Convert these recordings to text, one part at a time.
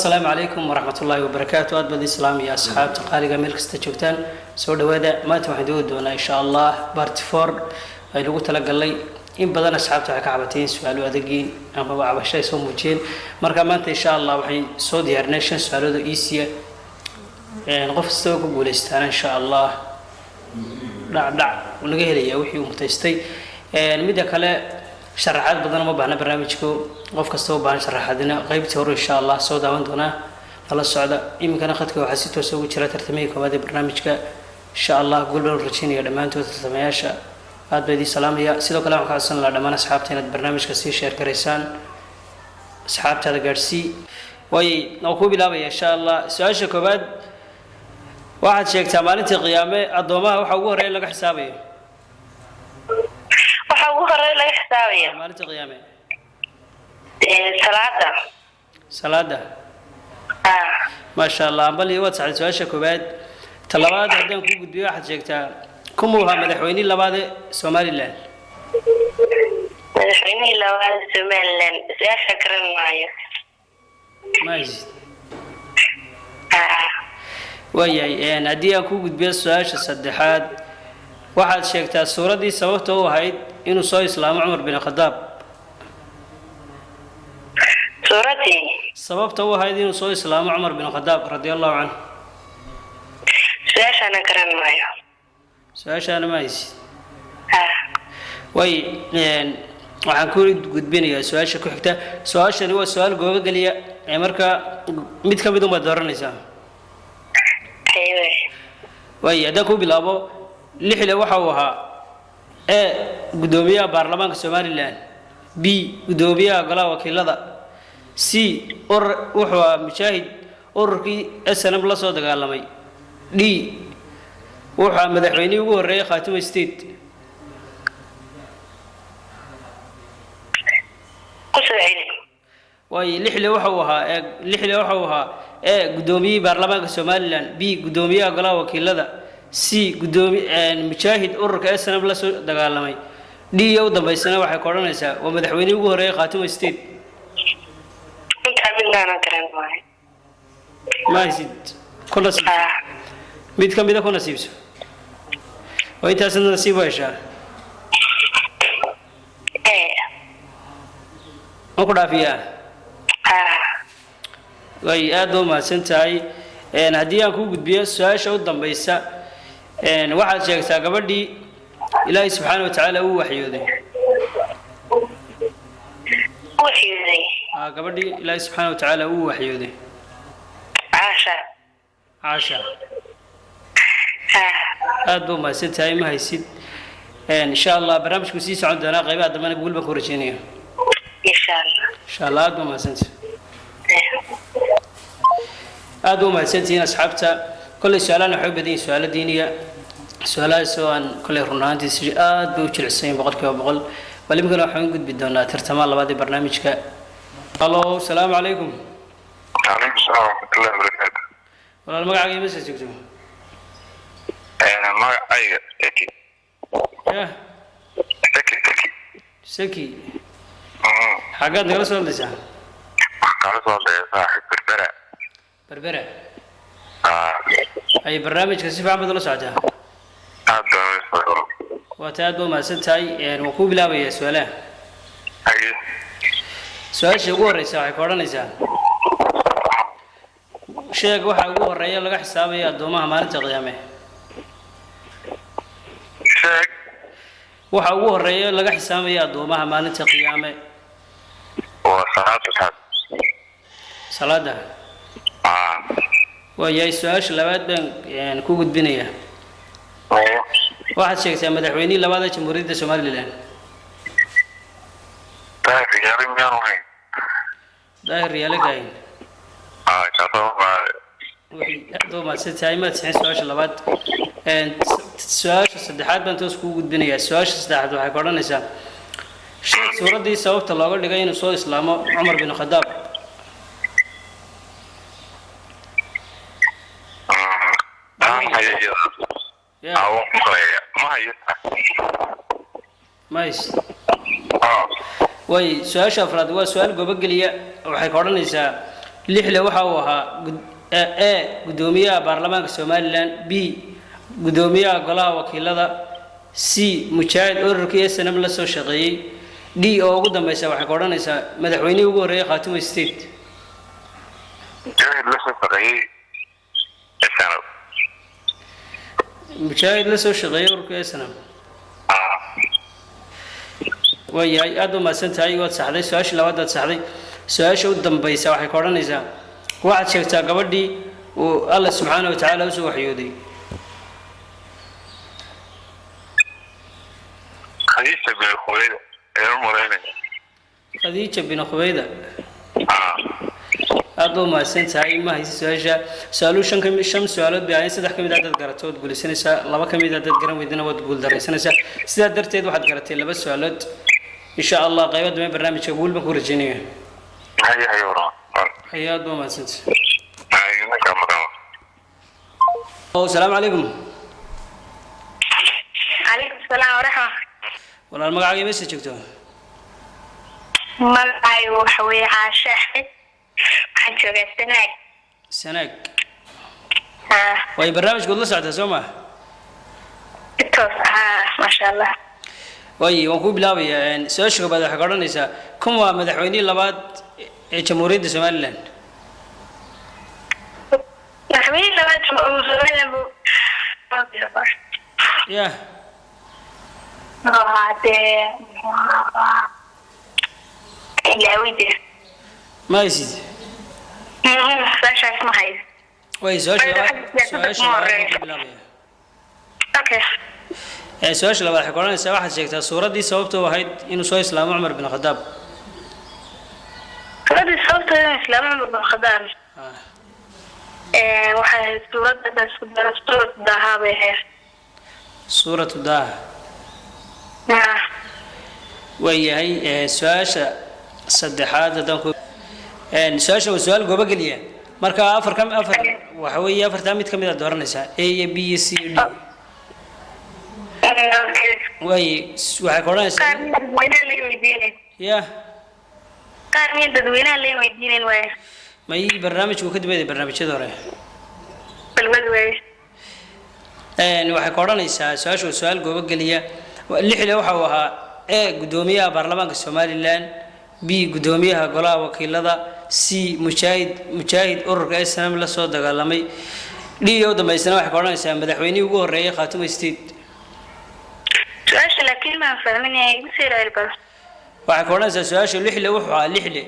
Asalaamu calaykum waraxmat ullaahi wabarakaatu. Aad baad islaam iyo asxaabta qaaliga meel kasta joogtaan, soo dhawaada. Maanta waxaan doodi doonaa, insha Allah, part four aynugu talagalnay. In badan asxaabta waxay ka cabateen su-aalo adagiin amaba cabasho ay soo muujiyeen. Marka maanta, insha Allah, waxay soo diyaarinay shan su-aalood oo easy ah. Qof kastaba ku guuleystaana, insha Allah, dhacdhac uu naga helayaa wixii uu mutaystay. Midda kale, sharaxaad badan uma baahna barnaamijku. Qof kasta u baahan sharaxaadina qaybtii hore, insha Allah, soo daawan doonaa. Nala socda. Iminkana khadka waxaa si toosa ugu jira tartamihii koowaad ee barnaamijka. Insha Allah guul baan u rajaynaya dhammaantood tartamayaasha. Aad baa idiin salaamaya. Sidoo kale waxaan ka codsan lahaa dhammaan asxaabta inaad barnaamijka sii share garaysaan, asxaabtaada gaadhsii. Waay, waan kuu bilaabaya, insha Allah, su-aasha koowaad. Waxaad sheegtaa maalintii qiyaame addoomaha waxa ugu horreeya laga xisaabayo. Waxa ugu horeeya laga xisaabaya? Maalintii qiyaame. Salaada. Salaada. Ah. Maasha Allah, ambali, waad saxday su-aasha koowaad. Ta labaad haddaan kuu gudbiyo, waxaad sheegtaa kumuu ahaa madaxweynihii labaad ee Somaliland? Madaxweynihii labaad Somaliland, su-aasha garan maayo. Ma haysid? Ah. Waayahay, haddii aan kuu gudbiyo su-aasha saddexaad, waxaad sheegtaa suuraddii sababta u ahayd inuu soo islaamo Cumar bin Khadaab. Suuraddii? Sababta u ahayd inuu soo islaamo Cumar bin Khadaab radia Allahu canhu. Su-aashaana garan maayo. Su-aashaana ma haysid? Ah. Way, waxaan ku gudbinayaa su-aasha ku xigta. Su-aashani waa su-aal goobo geliya ee marka mid ka mid unbaad dooranaysaa. Haye. Waay, haddaan ku bilaabo, lixle waxa uu ahaa: E, guddoomiyaha baarlamaanka Somaliland; B, guddoomiyaha golaha wakiilada; C, urur wuxuu ahaa mujaahid ururkii SNM la soo dagaalamay; D, wuxuu ahaa madaxweynihii ugu horreeyay Khaatuma State. Ku soo celi. Waayo, lixle waxa uu ahaa ee lixle waxa uu ahaa: E, guddoomiyihii baarlamaanka Somaliland; B, guddoomiyaha golaha wakiilada; C, guddoomi mujaahid ururka SNM la soo dagaalamay; D iyo u dambaysana waxay ku odhanaysaa waa madaxweynihii ugu horreeyay Khaatuma State. Intaa midnaana garan maayo. Ma haysid? Ku nasiibso. Ah. Mid ka mida ku nasiibso oo intaasna nasiib u heshaa. E. Ma ku dhaafiyaa? Ah. Way, aad ba umahadsan tahay. Haddii aan kuu gudbiyo su-aasha u dambaysa, waxaad sheegtaa gabadhii Ilaahay subxaana wa tacaala uu waxyooday. Waxyooday? Gabadhii Ilaahay subxaana wa tacaala uu waxyooday. Caasha. Caasha. Ah. Aad ba umahadsan tahay. Ma haysid? Insha Allah barnaamijku sii socon doonaa, qaybaha dambena guul baan ku rajeynaya. Insha Allah. Insha Allah, aad ba umahadsantahay. Aad ba umahadsantihiin asxaabta. Kolley su-aalahan waxay u badan yihiin su-aalo diiniya, su-aalahaas oo aan kolley run ahaantii si aad bay u jilicsan yihiin, 100%. Bal iminkana waxaan u gudbi doonaa tartamaha labaad ee barnaamijka. Hallo, asalaamu calaykum. Calaykum salaam waraxmatullahi wabarakaatu. Walaal, magacaaga iyo meesha joogto? Magacayga Seki. Yah? Seki, Seki. Saki, xaggaad nagala soo hadlaysaa? Waxaan kala soo hadlaya, saaxiib, Berbera. Berbera? Ah. Ay, barnaamijka si fiican baad ula socotaa? Aad baan ula socdaa. Waa ta, aad ba umahadsan tahay. Waan kuu bilaabayaa su-aalaha. Haye. Su-aasha ugu horeysa waxay ka odhanaysaa: sheeg waxa ugu horeeya laga xisaabaya addoomaha maalinta qiyaame. Sheeg. Waxa ugu horeeya laga xisaabaya addoomaha maalinta qiyaame. Waa salaada taas. Salaada? Ah. Waayahay, su-aasha labaad baan ku gudbinayaa. Haye. Waxaad sheegtaa madaxweynihii labaad ee Jamhuuriyadda Somaliland. Daahir Riyaale miyaanu ahayn? Daahir Riyaale Kaahin. Ah, kaasoo waa. Aad u mahadsan tahay. Maad sixin su-aasha labaad. Su-aasha saddexaad baan toos kugu gudbinayaa. Su-aasha saddexaad waxay ka odhanaysaa: sheeg suuraddii sababta looga dhigay inuu soo islaamo Cumar bin Khadaab. Taan hayo iyada. Ya? Ah, waan ku maqlayaa, ma hayo. Mais. Ah. Way, su-aasha afraad waa su-aal gobogeliya. Waxay ka odhanaysaa Lixle waxa uu ahaa A, guddoomiyaha baarlamaanka Somaliland, B, guddoomiyaha golaha wakiilada, C, mujaahid ururkii SNM la soo shaqeeyey, D oo ugu dambeysa waxay ka odhanaysaa madaxweynihii ugu horreeyay Khaatumo State. Mujaahid la soo shaqeeyey SNM. Mujaahid la soo shaqeeyey ururkii SNM. Ah. Waayahay, aad u mahadsan tahay, waad saxday. Su-aashii labaad waad saxday. Su-aasha u dambaysa waxay ka odhanaysaa: waxaad sheegtaa gabadhii uu Alla subxaana wa tacaala usoo waxyooday. Khadiija bin Khuwaylid ayaan u malaynaya. Khadiija bin Khubeyda. Ah. Aad ba umahadsan tahay, ma haysa su-aasha. Su-aaluhu shan kami shan su-aalood bay ahayn. Saddex ka mid ah dad garato waad guulaysanaysaa, laba ka mid ah dad garan weydana waad guuldaraysanaysaa. Sidaa darteed waxaad garatay laba su-aalood. Insha Allah qayba dambe barnaamijka guul baan ku rajaynaya. Haye, haye walaal. Haye, aad ba umahadsantahay. Haye, ninka maqan. Asalaamu calaykum. Calaykum salaam waraxma. Walaal, magacaaga meesha joogto? Magacaygu waxa weeye Caashe Axmed, waxaan joogaa Sanaag. Sanaag. Haa. Way barnaamijka waad la socotaa, soo ma? Si toos, haa, maasha Allah. Waaye, waan kuu bilaabayaa. Su-aasha koobaad waxay ka odhanaysaa: kun waa madaxweynihii labaad ee Jamhuuriyadda Somaliland? Madaxweyne labaad oo Somaliland buu Ya. Muxuu ahaa dee, ilaawide. Ma haysid? Su-aashaas ma hayo. Way su-aasha labaad, su-aasha labaad waan ku bilaabaya. Okay. Su-aasha labaad waxay ka odhanaysaa: waxaad sheegtaa suuraddii sababta u ahayd inuu soo islaamo Cumar bin Khadaab. Suuradii sababteeda islaam Cumar bin Khadaab waxay ahayd suuradda hadda isku daro, suurad Daahaa bay ahayd. Suuratu Daaha. Ah. Waayahay. Su-aasha saddexaad haddaan ku su-aasha waa su-aal goobageliya. Marka afar ka afar waxa weeye, afartaa mid ka mid a dooranaysaa: A iyo B iyo C iyo D. Okay. Waaye, waxay ka odhanaysaa Qaar miya dadweynaha laga weydiinayn? Ya. Qaar miya dadweynaha laga weydiinayn waaye? May, barnaamijku ka dambeeyay barnaamijyada hore. Balwad waaye. Waxay ka odhanaysaa su-aasha waa su-aal goobageliya. Lixle waxa uu ahaa: A, guddoomiyaha baarlamaanka Somaliland, B, guddoomiyaha golaha wakiilada, C, mujaahid ururka SNM la soo dagaalamay, D oo dambeysana waxay ka odhanaysaa madaxweynihii ugu horreeyay Khaatumo State. Su-aasha laakiin maan fahminaya, igu sii raali bal. Waxay ka odhanaysaa su-aasha: lixle wuxuu ahaa, lixle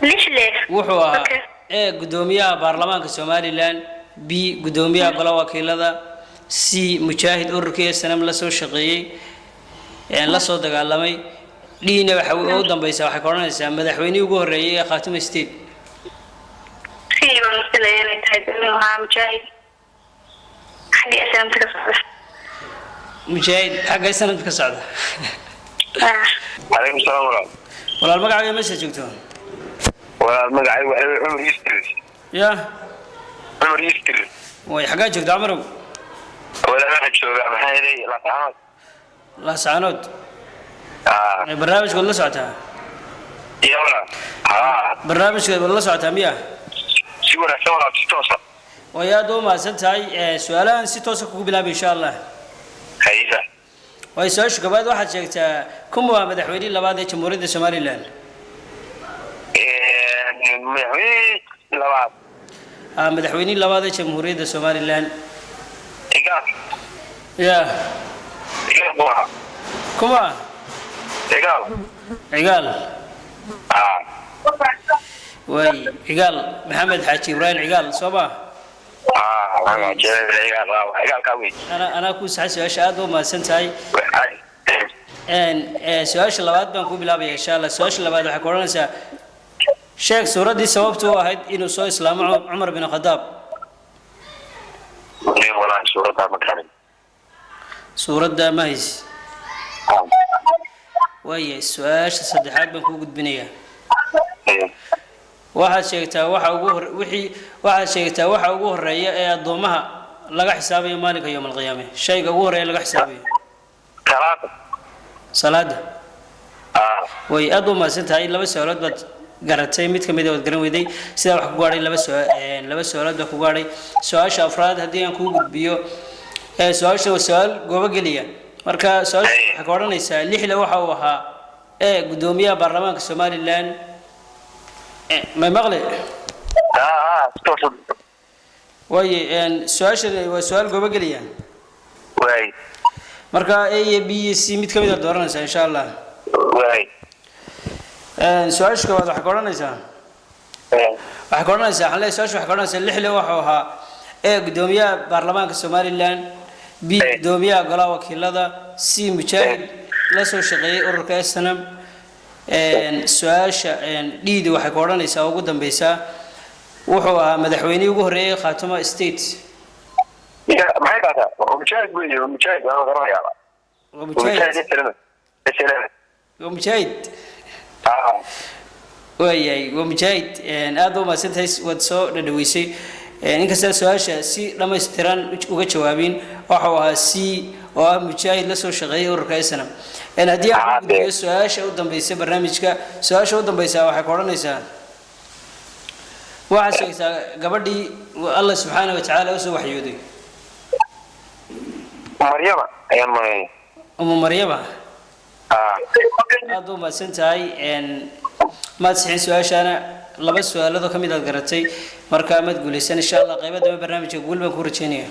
Lixle wuxuu ahaa Okay. A, guddoomiyaha baarlamaanka Somaliland, B, guddoomiyaha golaha wakiilada, C, mujaahid ururkii SNM la soo shaqeeyey ee la soo dagaalamay, D-na waxa ugu dambeysa waxay ka odhanaysaa madaxweynihii ugu horreeyay ee Khaatumo State. C baan filaya inay tahay, inuu ahaa mujaahid xagga islaamta ka socda. Mujaahid xagga SNM ka socda. Ah. Calaykum salaam walaal. Walaal, magacaaga meesha joogto? Walaal, magacaygu waxa weeye Cumar Yistris. Ya. Cumar Yistris. Way, xaggaa joogta, Camarow? Walaal, waxaan joogaa, maxaa yeelay, Laascaanood. Laascaanood. Ah. Barnaamijka waad la socotaa? Iyo walaal, haa. Barnaamijka waad la socotaa miya? Si wanaagsan walaal, si toosa. Way, aad u mahadsan tahay. Su-aalahan si toosa kugu bilaabay, insha Allah. Haysa. Way, su-aasha koobaad: waxaad sheegtaa kuma waa madaxweynihii labaad ee Jamhuuriyadda Somaliland? Madaxweyne labaad? Ah, madaxweynihii labaad ee Jamhuuriyadda Somaliland. Cigaal. Ya. Cigaal buu ahaa. Kuma? Cigaal. Cigaal. Ah. Way, Cigaal, Maxamed Xaaji Ibraahim Cigaal, soo ma? Ah, cigaal, cigaalkaa wey. Anaa kuu saxay su-aasha, aad ba umahadsan tahay. Su-aasha labaad baan ku bilaabaya, insha Allah. Su-aasha labaad waxay ku odhanaysaa: sheeg suuraddii sababtu u ahayd inuu soo islaamo Cumar bin Khadaab. Nin walaal, suuraddaa ma garanin. Suuradda ma haysi? Waayahay, su-aasha saddexaad baan kuu gudbinayaa. Waxaad sheegtaa waxa ugu hor wixii waxaad sheegtaa waxa ugu horeeya ee addoomaha laga xisaabayo maalinka yowm alqiyaame, shayga ugu horeeya laga xisaabayo. Salaada. Salaada. Ah. Way, aad u mahadsan tahay. Laba su-aalood baad Garatay mid ka mid a waad garan weyday. Sidaa wax ku gaadhay laba su laba su-aalood baa ku gaadhay. Su-aasha afraad haddii aan kuu gudbiyo, su-aasha waa su-aal goobogeliya. Marka su-aasha waxay ka odhanaysaa: Lixle waxa uu ahaa ee guddoomiyaha baarlamaanka Somaliland. May maqle? Haa haa, toos. Waaye, su-aashan waa su-aal goobogeliya. Waay. Marka A iyo B iyo C mid ka mid a dooranaysaa, insha Allah. Waay. Su-aasha koowaad waxay ka odhanaysaa, waxay ka odhanaysaa, waxaan leeyahay, su-aasha waxay ka odhanaysaa: Lixle wuxuu ahaa E guddoomiyaha baarlamaanka Somaliland, B guddoomiyaha golaha wakiilada, C mujaahid la soo shaqeeyay ururka SNM. Su-aasha D-da waxay ka odhanaysaa, ugu dambeysaa, wuxuu ahaa madaxweynihii ugu horreeyay Khaatuma State. Ya, maxay dhahdaa? Waa mujaahid weeye, waa mujaahid, waan garanayaa. Waa waa mujaahid. Mujaahid SLM, SLM. Waa mujaahid. Haa. Waayahay, waa mujaahid. Aad ba umahadsantahay, waad soo dhadhaweysay. Inkastaa su-aasha si dhammaystiran uga jawaabin, waxau ahaa C oo ah mujaahid la soo shaqeeyay ururka SNM. Haddii aan ku gudbiyo su-aasha u dambeysa barnaamijka, su-aasha u dambeysa waxay ka odhanaysaa: waxaad sheegtaa gabadhii Allah subxaana wa tacaala usoo waxyooday. Maryama ayaan maleeyay. Umu Maryama. Haa. Aad ba umahadsan tahay. Maad sixin su-aashaana, laba su-aaladoo ka mid aad garatay. Marka maad guuleysan. Insha Allah qayba dambe barnaamijka guul baan ku rajeynaya.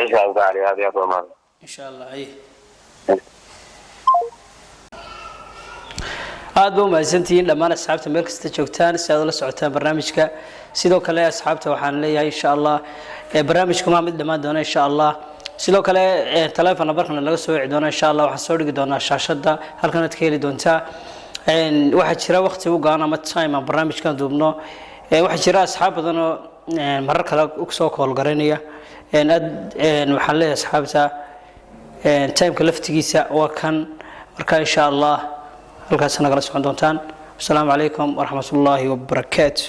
Insha Allah taala, aad iyo aad waa mahadsan. Insha Allah. Ay, aad ba umahadsantihiin dhammaan asxaabta meel kasta joogtaan si aad ula socotaan barnaamijka. Sidoo kale asxaabta waxaan leeyahay, insha Allah barnaamijku maa mid dhammaan doona, insha Allah. Sidoo kale telephone numberkana laga soo wici doona, insha Allah. Waxaan soo dhigi doonaa shaashada, halkan aad ka heli doontaa. Waxaa jira waqti u go'an ama time aan barnaamijkan duubno. Waxaa jira asxaab badan oo marar kale soo koolgaraynaya. Aad waxaan leeyahay asxaabta, timeka laftigiisa waa kan. Marka insha Allah halkaas nagala socon doontaan. Wasalaamu calaykum waraxmat ullaahi wabarakaatu.